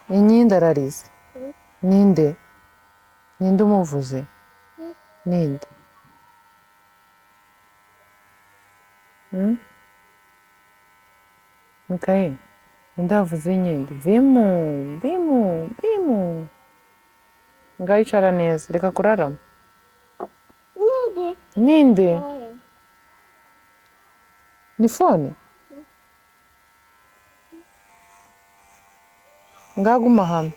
Inkindi ararize. Ninde? Ninde umuvuze? Ninde? Mikael, ninde wavuze inkindi? Vimu, vimu, vimu. Ngaho icara neza, reka kurarama. Ninde? Ni fone? Ngaho guma hano.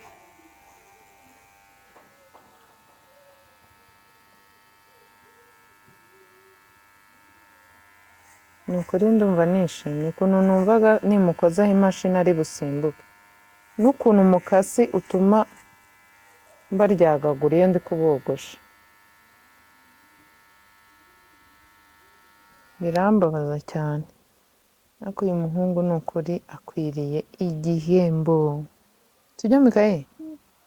Ni ukuri ndumva nishimye ukuntu numvaga nimukozaho imashini ari busimbuke, n'ukuntu umukasi utuma mbaryagagura iyo ndi kubogosha. Birambabaza cyane. Ariko uyu muhungu ni ukuri akwiriye igihembo. Sibyo Mikael?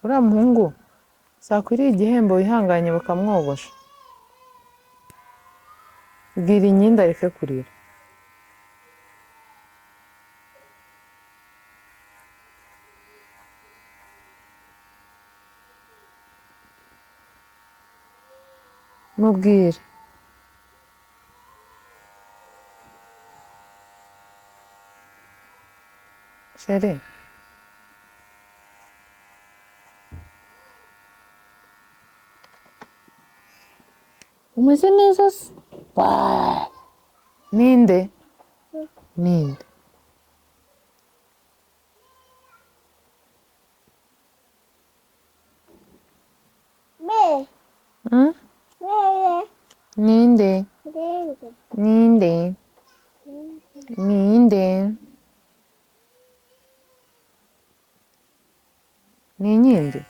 Uriya muhungu sakwiriye igihembo wihanganye bakamwogosha? Bwira inkindi areke kurira. Mubwire. Chérie. Umeze neza se? Waa! Ninde? Ninde? Ninde? Ninde? Ninde? Ni inkindi?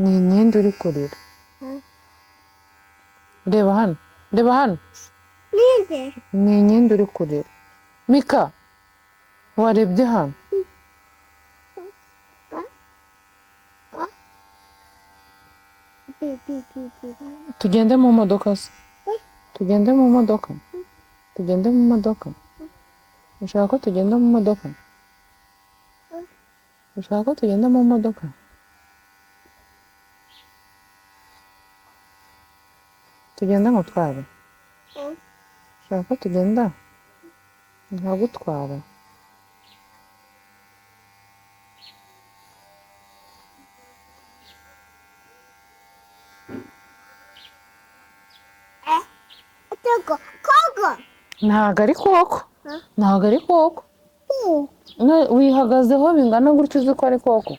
Ni inkindi uri kurira. Reba hano, reba hano. Ni inkindi uri kurira. Mika, warebye hano? Tugende mu modoka se? Tugende mu modoka? Tugende mu modoka? Ushaka ko tugenda mu modoka? Ushaka ko tugenda mu modoka? Tugenda ngutware? Ushaka ko tugenda nkagutwara? Ntabwo ari koko, ntabwo ari koko. Wihagazeho bingana gutyo uzi ko ari koko?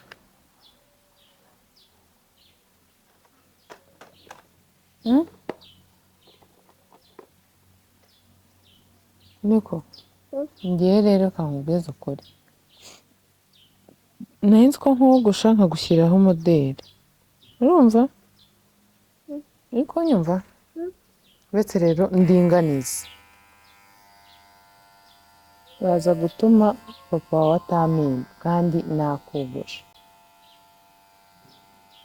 Niko ngiye rero kamubwiza ukuri, nari nzi ko nkogosha nkagushyiraho moderi, urumva? Uri kunyumva? Uretse rero ndinganiza, baza gutuma papa wawe atampemba kandi nakogosha.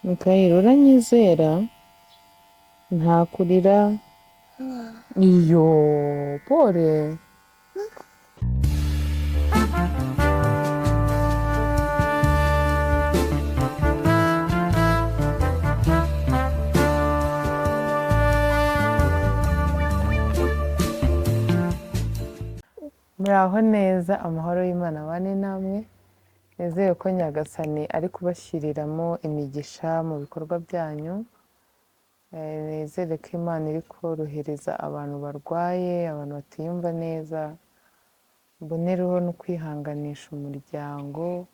Mikael, uranyizera? Ntakurira? Iyo pole. Muraho neza, amahoro y'Imana abane namwe. Nizere ko Nyagasani ari kubashyiriramo imigisha mu bikorwa byanyu. Nizere ko Imana iri korohereza abantu barwaye, abantu batiyumva neza. Mbonereho no kwihanganisha umuryango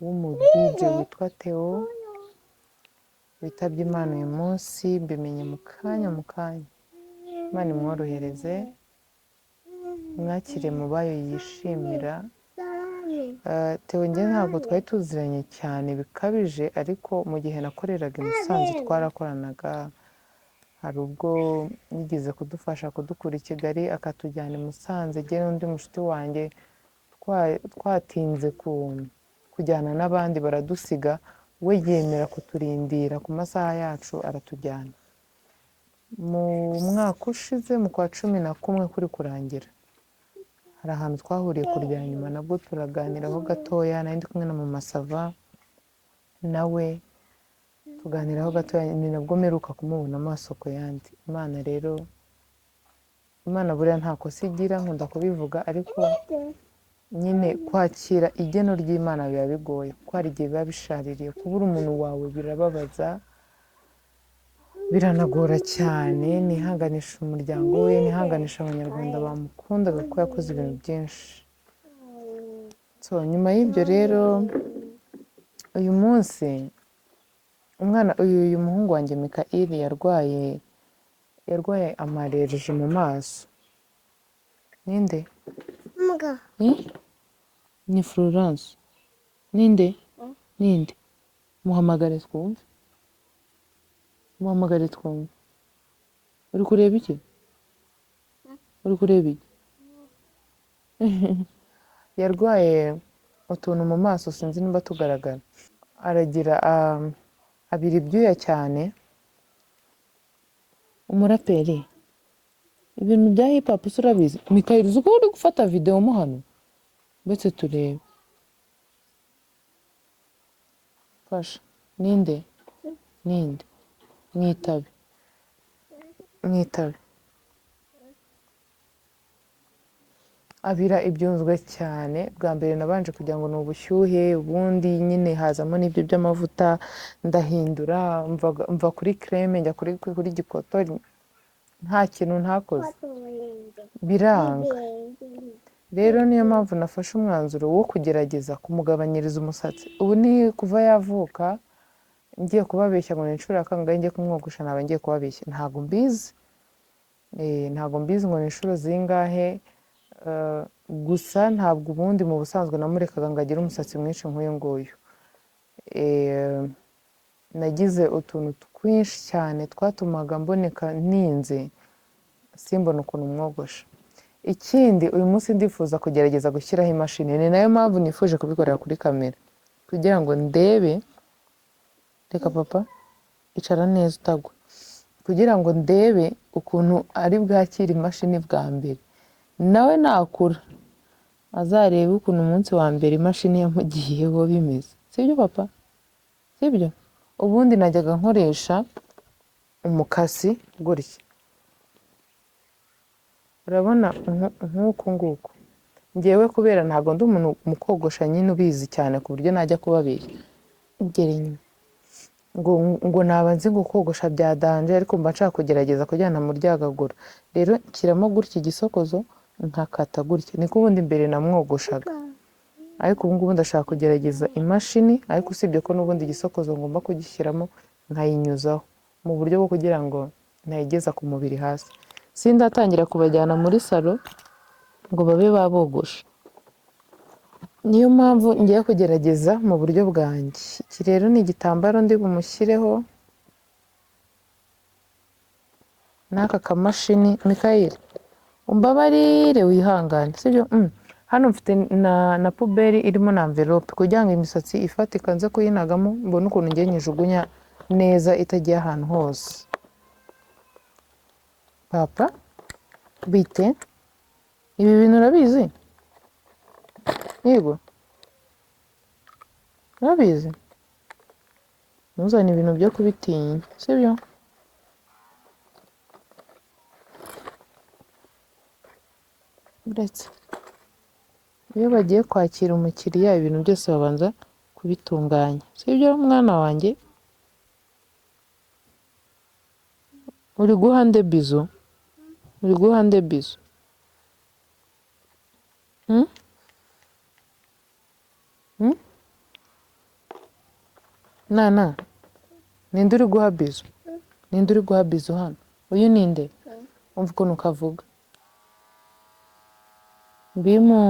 w'umudije witwa Theo witabye Imana uyu munsi, mbimenye mu kanya mu kanya. Imana imworohereze, mwakire mu bayo yishimira. Theo njye ntabwo twari tuziranye cyane bikabije, ariko mu gihe nakoreraga i Musanze twarakoranaga. Hari ubwo yigeze kudufasha kudukura i Kigali akatujyana i Musanze, njye n'undi mushuti wanjye twatinze kujyana n'abandi baradusiga, We yemera kuturindira ku masaha yacu aratujyana. Mu mwaka ushize mu kwa 11 kuri kurangira, hari ahantu twahuriye ku rya nyuma, nabwo turaganiraho gatoya, nari ndi kumwe na mama Sava nawe tuganiraho gatoya, ni nabwo mperuka kumubona amaso ku yandi. Imana rero, Imana buriya nta kosa igira, nkunda kubivuga, ariko nyine kwakira igeno ry'Imana biba bigoye, kuko hari igihe biba bishaririye, kubura umuntu wawe birababaza, biranagora cyane. Nihanganisha umuryango we, nihanganisha abanyarwanda bamukundaga kuko yakoze ibintu byinshi. So nyuma y'ibyo rero, uyu munsi umwana uyu muhungu wanjye Mikayeli yarwaye amaleriji mu maso. Ninde? Ni Florence. Ninde? Ninde? Muhamagare twumve. Muhamagare twumve. Uri kureba iki? Uri kureba iki? Yarwaye utuntu mu maso, sinzi niba tugaragara. Aragira abira ibyuya cyane. Umuraperi, ibintu bya hip hop se urabizi? Mikayeli, uzi ko uri gufata video mo hano? Ndetse turebe. Fasha. Ninde? Ninde? Mwitabe. Mwitabe. Abira ibyunzwe cyane. Bwa mbere nabanje kugira ngo ni ubushyuhe, ubundi nyine hazamo n'ibyo by'amavuta, ndahindura mva kuri creme njya kuri gikotori, nta kintu ntakoze, biranga. Rero niyo mpamvu nafashe umwanzuro wo kugerageza kumugabanyiriza umusatsi. Ubu ni kuva yavuka, ngiye kubabeshya ngo ni inshuro ya kangahe ngiye kumwogosha, naba ngiye kubabeshya, ntabwo mbizi. Ntabwo mbizi ngo ni inshuro zingahe. Gusa ntabwo ubundi mu busanzwe namurekaga ngo agire umusatsi mwinshi nk'uyu nguyu. Nagize utuntu twinshi cyane twatumaga mboneka ntinze, simbona ukuntu mwogosha. Ikindi, uyu munsi ndifuza kugerageza gushyiraho imashini, ni nayo mpamvu nifuje kubikorera kuri kamera kugira ngo ndebe. Reka papa, icara neza utagwa, kugira ngo ndebe ukuntu ari bwakire imashini bwa mbere. Nawe nakura azarebe ukuntu umunsi wa mbere imashini yamugiyeho bimeze. Sibyo papa? Sibyo? Ubundi najyaga nkoresha umukasi gutya, urabona nk'uku nguku. Ngewe kubera ntabwo ndi umuntu mu kogosha nyine ubizi cyane ku buryo najya kubabeshya ngera inyuma ngo naba nzi ngo kogosha bya danje, ariko mba nshaka kugerageza kugira ngo ntamuryagagura. Rero nshyiramo gutya igisokozo nkakata gutya, niko ubundi mbere namwogoshaga, ariko ubu ngubu ndashaka kugerageza imashini, ariko usibye ko n'ubundi igisokozo ngomba kugishyiramo nkayinyuzaho mu buryo bwo kugira ngo ntayigeza ku mubiri hasi. Sindatangira kubajyana muri salo ngo babe babogosha, niyo mpamvu ngiye kugerageza mu buryo bwanjye. Iki rero ni igitambaro ndi bumushyireho n'aka kamashini. Mikayeli, umbabarire wihangane, sibyo? Hano mfite na puberi irimo na envelope kugira ngo imisatsi ifatika nze kuyinagamo, mbone ukuntu ngiye nyijugunya neza itagiye ahantu hose. Papa, bite? Ibi bintu urabizi? Yego, urabizi? Ntuzane ibintu byo kubitinya, sibyo? Uretse iyo bagiye kwakira umukiriya ibintu byose babanza kubitunganya, sibyo mwana wanjye? Uri guha nde bizu? Uri guha nde bizu? Nana, ninde uri guha bizu? Ninde uri guha bizu hano? Uyu ninde? Umva ukuntu kavuga. Bimu,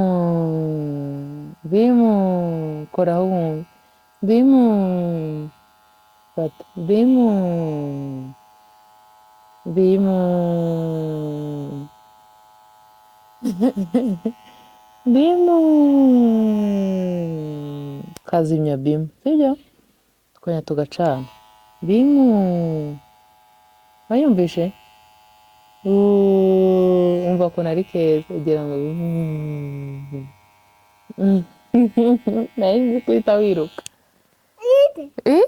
bimu, koraho wumve. Bimu, fata. Bimu, bimu, bimu. Kazimya bimu, sibyo? Tukongera tugacana. Bimu. Wayumvishe? Umva ukuntu ari keza ugira ngo nari nzi ko uhita wiruka. Eh?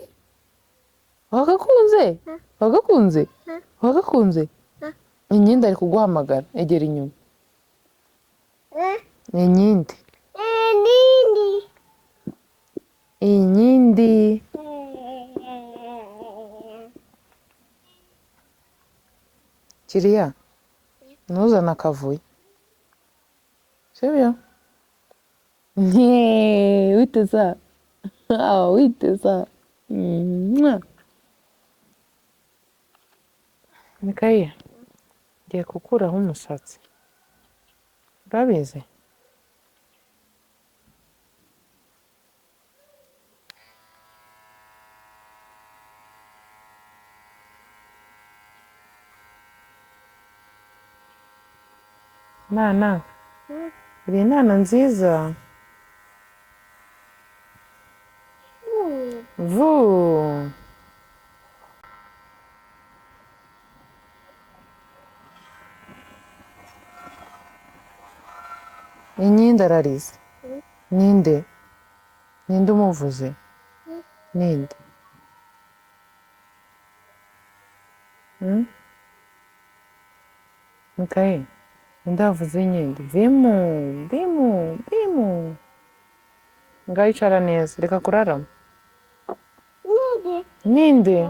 Wagakunze? Wagakunze? Wagakunze? Inkindi ari kuguhamagara, egera inyuma. Inkindi. Inkindi. Kiriya, ntuzane akavuyo. Sibyo? Witeza. Witeza. Mikaye, ngiye gukuraho umusatsi. Urabizi? Nana, uri inana nziza. Vu. Inkindi ararize. Ninde? Ninde umuvuze? Ninde? Mikaye, ninde wavuze inkindi? Bimu, bimu, bimu. Ngaho icara neza, reka kurarama. Ninde?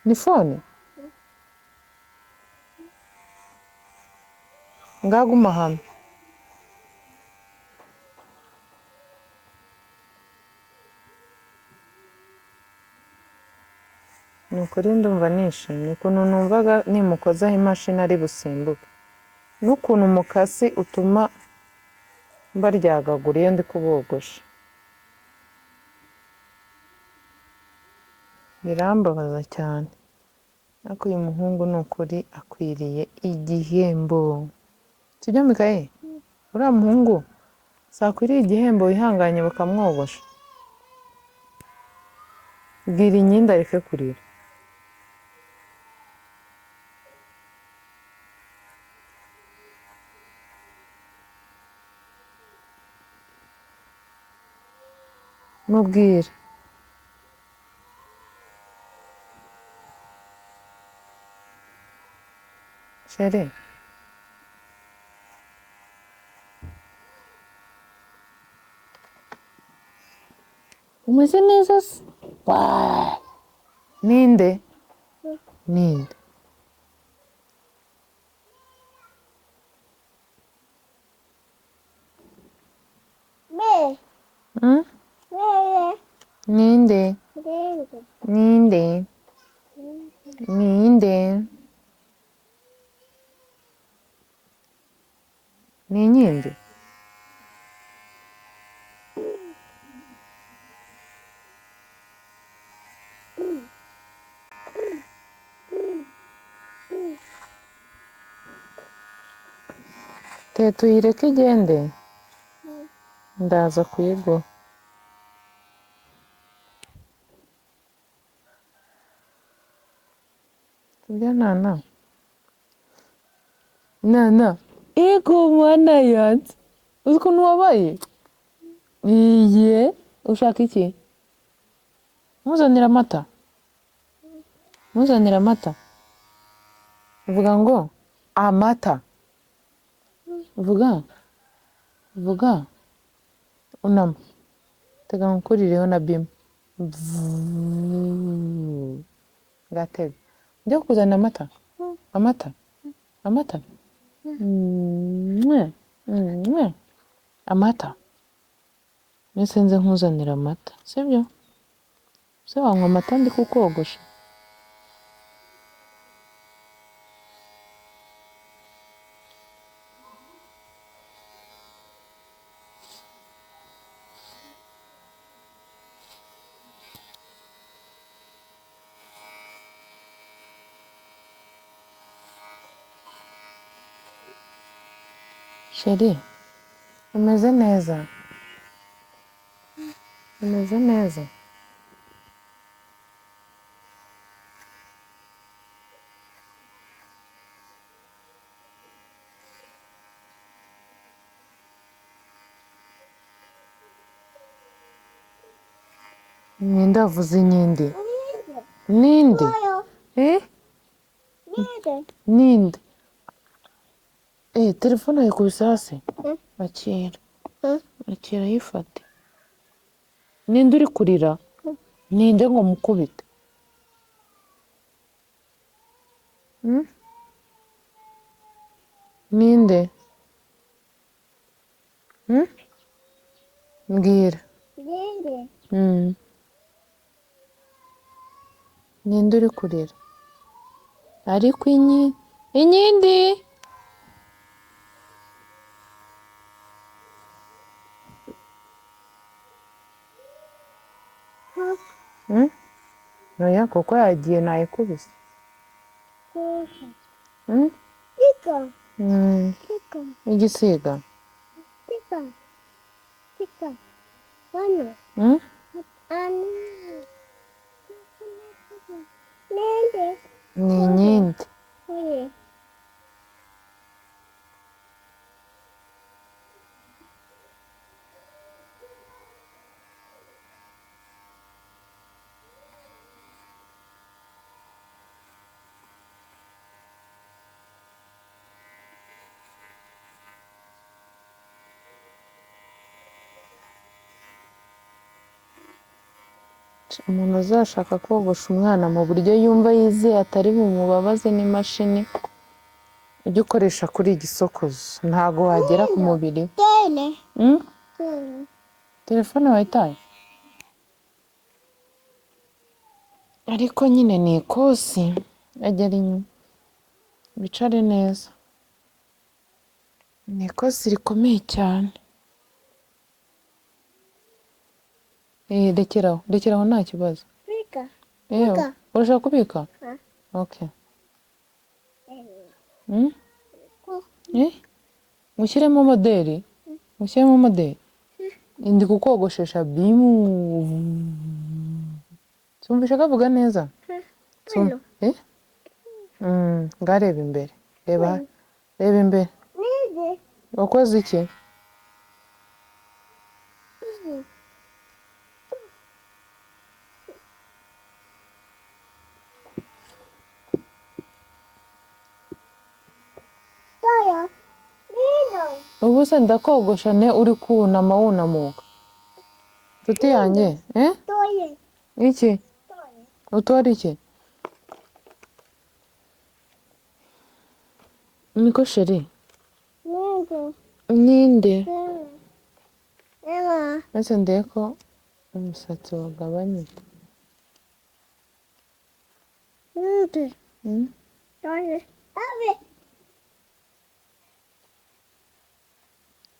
Ni fone? Ngaho guma hano. Ni ukuri ndumva nishimye ukuntu numvaga nimukozaho imashini ari busimbuke, n'ukuntu umukasi utuma mbaryagagura iyo ndi kubogosha. Birambabaza cyane, ariko uyu muhungu ni ukuri akwiriye igihembo. Sibyo Mikaye? Uriya muhungu sakwiriye igihembo wihanganye bakamwogosha? Bwira inkindi areke kurira. Mubwire. Chere. Umeze neza se? Ninde? Ninde? Ninde? Ninde? Ninde? Ni inkindi? Te tuyireke igende, ndaza kuyiguha. Sibyo Nana? Nana, ego mwana yanjye, uzi ukuntu wabaye? Iye, ushaka iki? Muzanira amata? Muzanira amata? Vuga ngo amata. Vuga, vuga, unama, tega nkukurireho na bimwe. Ngatega. Njya kukuzanira amata? Amata? Amata? Amata. Mbese nze nkuzanira amata, sibyo? Se wanywa amata ndi kukogosha? Chere, umeze neza? Umeze neza? Ninde wavuze inkindi? Ninde? Eh? Ninde? Eh, telefone ayikubise hasi? Akira. Akira yifate. Ninde uri kurira? Ninde ngo mukubite? Ninde? Mbwira. Ninde uri kurira? Ariko inkindi! Oya, kuko yagiye nayikubise. Igisiga. Ni inkindi. Umuntu uzashaka kogosha umwana mu buryo yumva yizeye atari bumubabaze n'imashini, ujye ukoresha kuri igisokozo, ntago wagera ku mubiri. Telefone wayitaye? Ariko nyine ni ikosi, egera inyuma, wicare neza. Ni ikosi rikomeye cyane. Rekeraho, rekeraho nta kibazo. Yewe, urashaka kubika? Okay. Mushyiremo moderi? Mushyiremo moderi? Ndi kukogoshesha bimu. Sumvisha kavuga neza? Ngareba imbere. Reba, reba imbere. Wakoze iki? Ubu se ndakogosha ne uri kunama wunamuka? Nshuti yanjye, eh? Iki? Utora iki? Niko sheri? Ninde? Ese ndebe ko umusatsi wagabanyutse.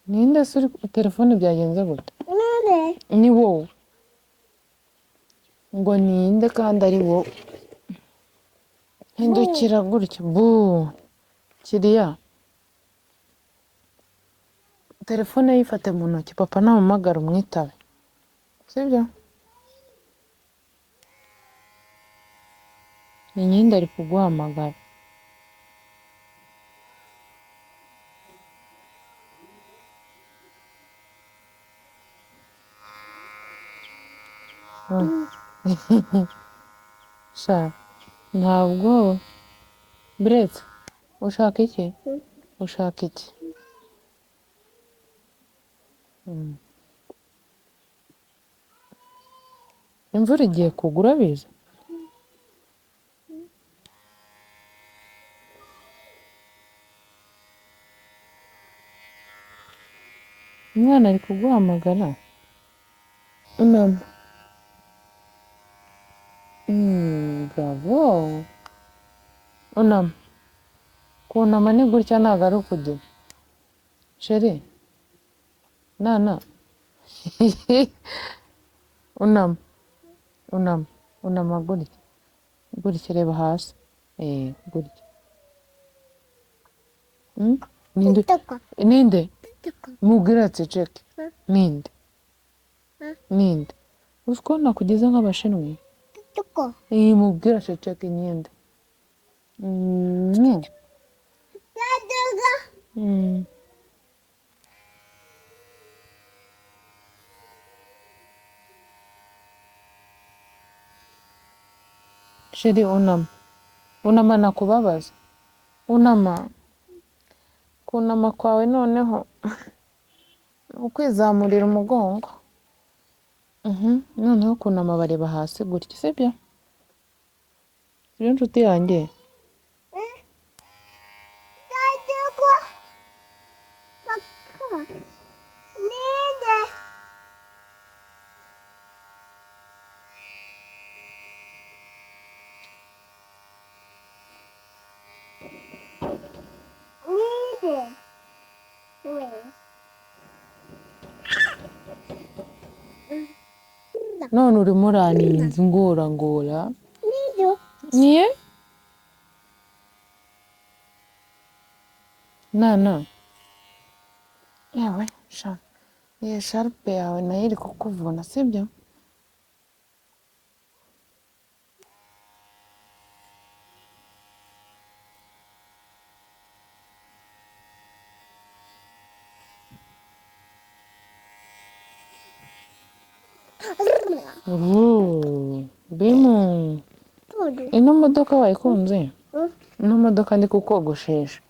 Ninde se uri telefone byagenze gute? Ni wowe. Ngo ninde kandi ari wowe? Hindukira gutya. Bu. Kiriya. Telefone yifate mu ntoki, papa namuhamagara umwitabe. Sibyo? Inkindi ari kuguhamagara. Sha, ntabwo buretse ushaka iki? Ushaka iki? Imvura igiye kugwa urabizi? Umwana ari kuguhamagara. Mama. Bravo. Unama. Kunama ni gutya ntabwo ari ukugira. Sheri. Nana. Unama. Unama. Unama gutya. Gutya reba hasi. Gutya. Ninde? Ninde? Mubwire aceceke. Ninde? Ninde? Uzi ko nakugize nk'abashinwa? Iyi mubwira ceceka inkende. Sheri unama. Unama nakubabaza. Unama. Kunama kwawe noneho ni ukwizamurira umugongo. Noneho kunama bareba hasi gutya, sibyo? Sibyo nshuti yanjye? None urimo uraninza ngora ngora. Niye? Nana. Yewe sha. Iyi sharupe yawe nayo iri kukuvuna, sibyo? Bimu. Ino modoka wayikunze? Ino modoka ndi kukogoshesha.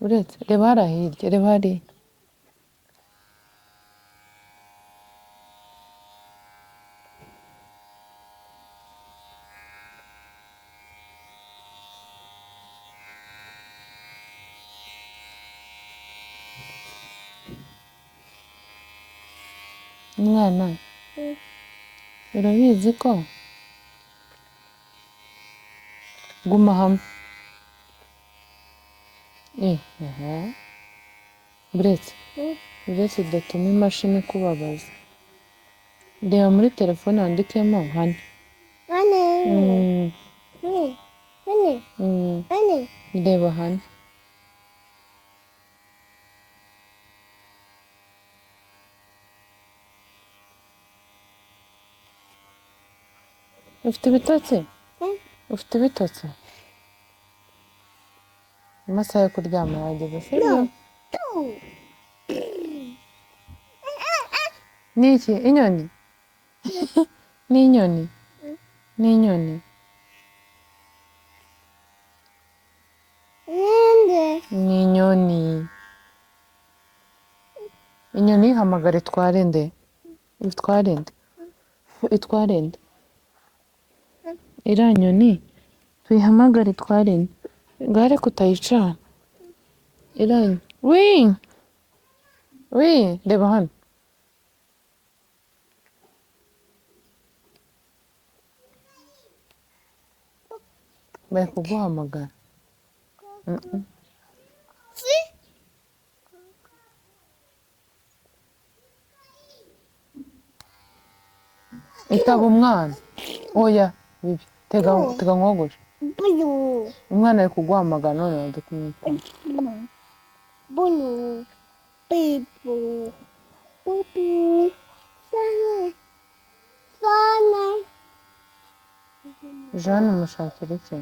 Uretse reba hariya hirya, reba hariya. Mwana, urabizi ko guma hamwe. Uretse uretse udatuma imashini ikubabaza. Reba muri telefone wandikemo hane. Reba hane. Ufite ibitotsi? Ufite ibitotsi? Amasaha yo kuryama yageze, sibyo? Ni iki? Inyoni? Ni inyoni? Ni inyoni? Ni inyoni. Inyoni ihamagara itware nde? Itware nde? Itware nde? Iriya nyoni tuyihamagare itware nde? Ngaho reka utayicana. Iriya nyoni. Wi! Wi! Reba hano. Bari kuguhamagara. Itaba umwana. Oya, bibi. Tega tega nkogoshe. Umwana ari kuguhamagara none wanze kumwitaba. Jeanne umushakira iki?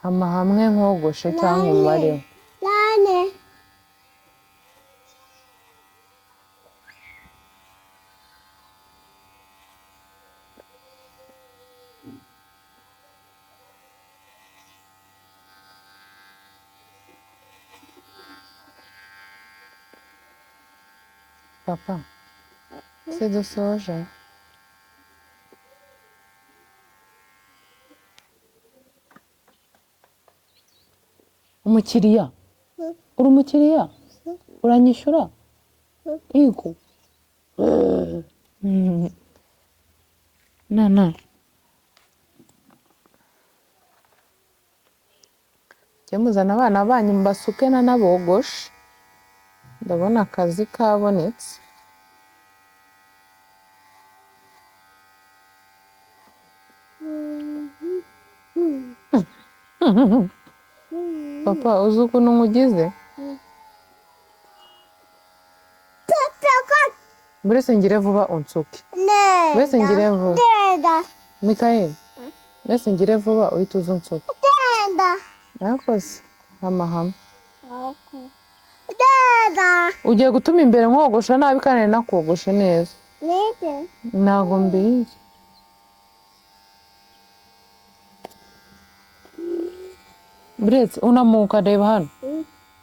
Hama hamwe nkogoshe cyangwa umareho. Papa, se dusoje? Umukiriya? Uri umukiriya? Uranyishyura? Yego. Nana. Jya muzana abana banyu mbasuke nanabogoshe. Ndabona akazi kabonetse. Papa, uzi ukuntu nkugize? Buretse ngire vuba unsuke. Buretse ngire vuba. Mikayeli, buretse ngire vuba uhite uza unsuke. Nakoze amahame. Ugiye gutuma imbere nkogosha nabi kandi nakogoshe neza. Ntabwo mbizi. Buretse unamuka, reba hano.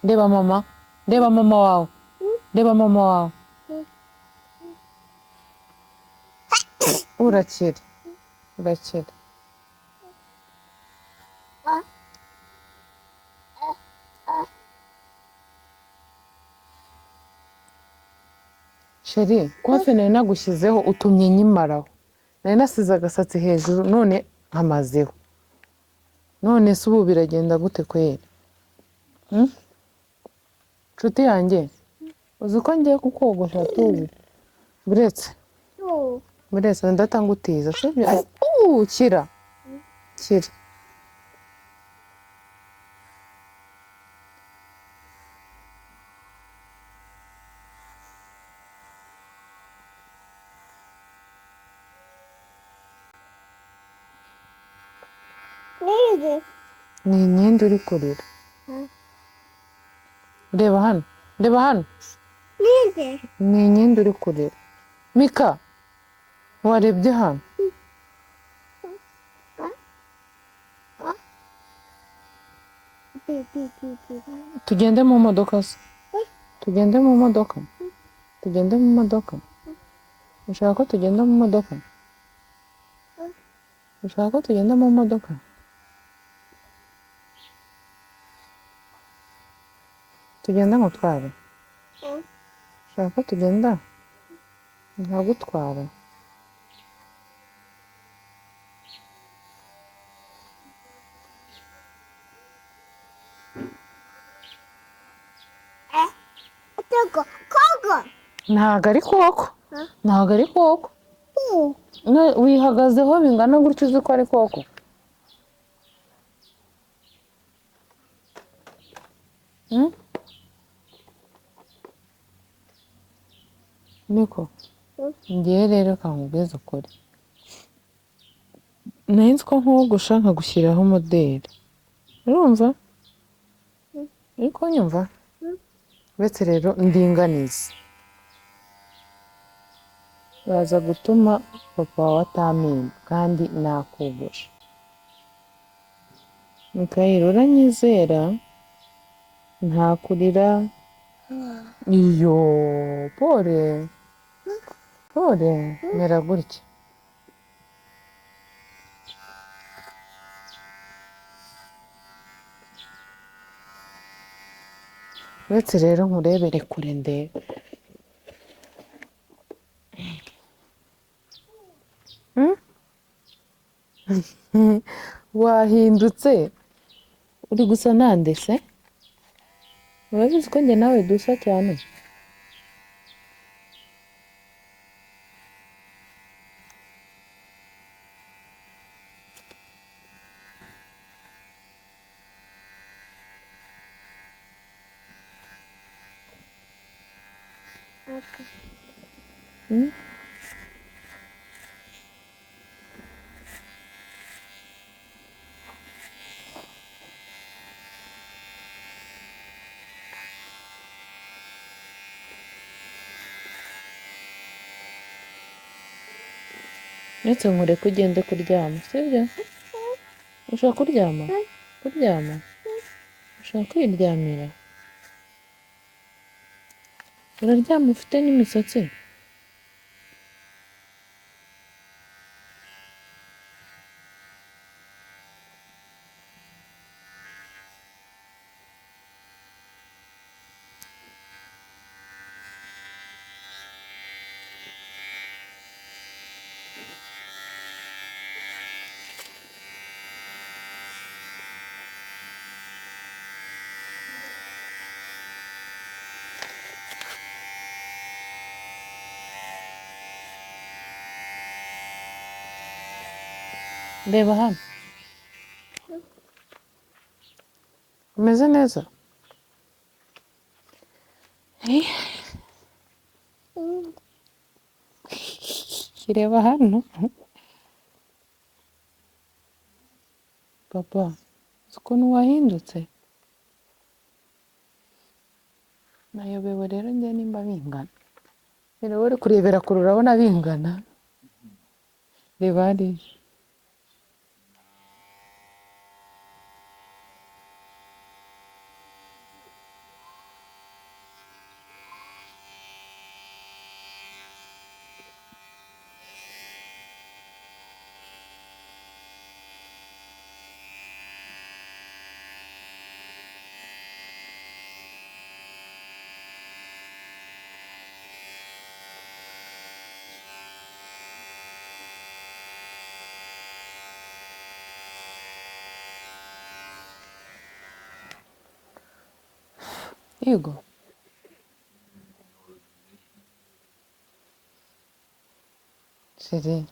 Reba mama. Reba mama wawe. Reba mama wawe. Urakira. Urakira. Sheri, kofe nari nagushyizeho utumye nyimaraho. Nari nasize agasatsi hejuru none nkamazeho. None se ubu biragenda gute kweri? Nshuti yanjye, uzi ko ngiye kukogosha tuzi. Buretse. Buretse ndatangutiza, sibyo? Kira. Kira. Ni imyenda uri kurira. Reba hano. Reba hano. Ni imyenda uri kurira. Mika, warebye hano. Tugende mu modoka se. Tugende mu modoka. Tugende mu modoka. Ushaka ko tugenda mu modoka? Ushaka ko tugenda mu modoka? Tugenda ngutware. Ushaka ko tugenda nkagutwara? Ntabwo ari koko. Ntabwo ari koko. Wihagazeho bingana gutyo uzi ko ari koko. Niko ngiye rero kamubwiza ukuri. Nari nzi ko nkogosha nkagushyiraho moderi. Urumva? Uri kunyumva? Uretse rero ndinganiza. Baza gutuma papa wawe atampemba kandi nakogosha. Mikayeli, uranyizera? Ntakurira. Iyo pole. Pole, mera gutya. Uretse rero nkurebere kure ndebe. Wahindutse. Uri gusa nande se? Urabizi ko njye nawe dusa cyane. Uretse nkureke ugende kuryama, sibyo? Ushaka kuryama? Kuryama? Ushaka kwiryamira? Uraryama ufite n'imisatsi? Reba hano. Umeze neza? Kireba hano. Papa, uzi ukuntu wahindutse? Nayobewe rero njye nimba bingana. Rero wowe uri kurebera kure urabona bingana. Reba hariya. Yego. Chérie,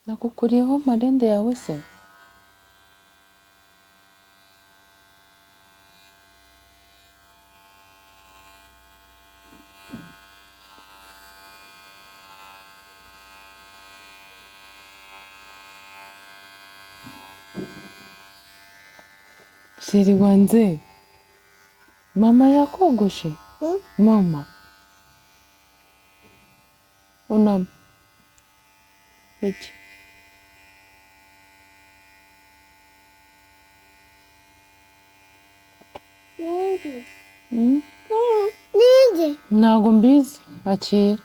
nakukuriyeho marende yawe se? Chérie wanze, mama yakogoshe? Mama. Unama. Iki. Mm? Ntabwo mbizi. Akira.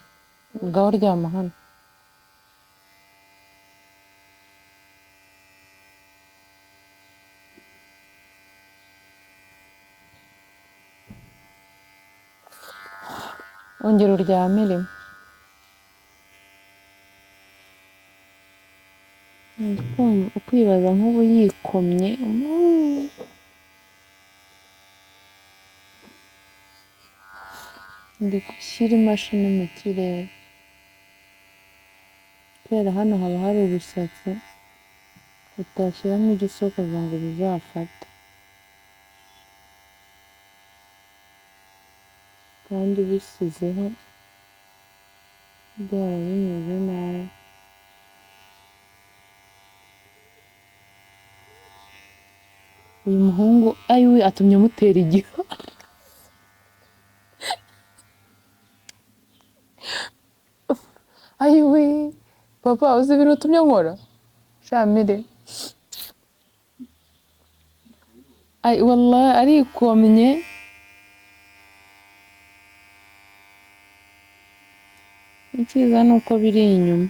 Ngaho ryama hano. Ongera uryame rimwe. Ukwibaza nk'ubu yikomye. Ndi gushyira imashini mu kirere. Kubera hano haba hari ubusatsi utashyiramo igisokozo ngo bizafate. Kandi ubisizeho byaba bimeze nabi. Uyu muhungu ayiwe atumye mutera igihu. Ayiwe papa, uzi ibintu utumye nkora? Shamire. Ay wallahi arikomye. Icyiza ni uko biri inyuma.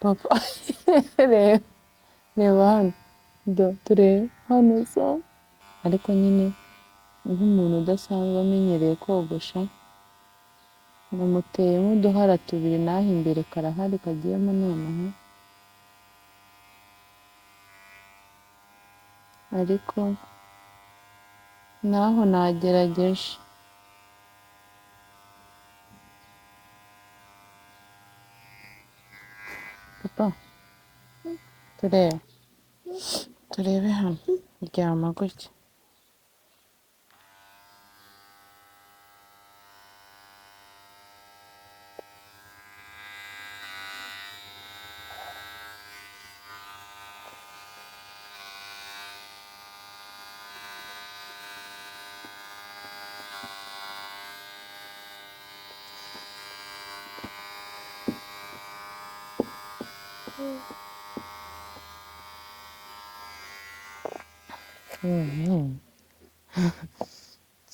Papa, reba, reba hano. Do, turebe hano so. Ariko nyine nk'umuntu udasanzwe amenyereye kogosha, namuteyemo uduhara tubiri n'aho imbere karahari kagiyemo nonaha. Ariko naho nagerageje. Papa, turebe. Turebe hano. Ryama gutya.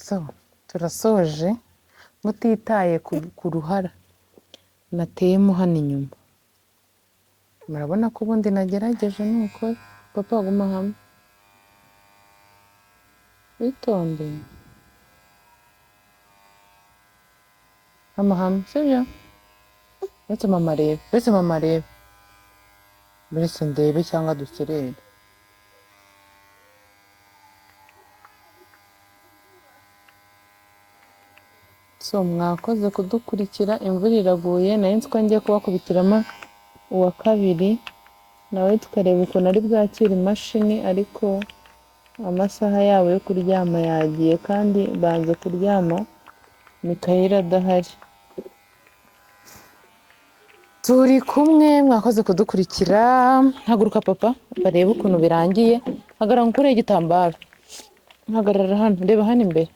So, turasoje mutitaye ku ruhara nateyemo hano inyuma. Murabona ko ubundi nagerageje nuko papa aguma hamwe. Witonde. Hama hamwe, sibyo? Uretse mama arebe, uretse mama arebe. Uretse ndebe cyangwa duserere. So mwakoze kudukurikira, imvura iraguye, nari nzi ko ngiye kubakubitiramo uwa kabiri, nawe tukareba ukuntu ari bwakire imashini, ariko Amasaha yabo yo kuryama yagiye kandi banze kuryama Mikayire adahari. Turi kumwe, mwakoze kudukurikira. Haguruka papa, barebe ukuntu birangiye. Hagarara nkukureho igitambaro. Hagarara hano, reba hano imbere.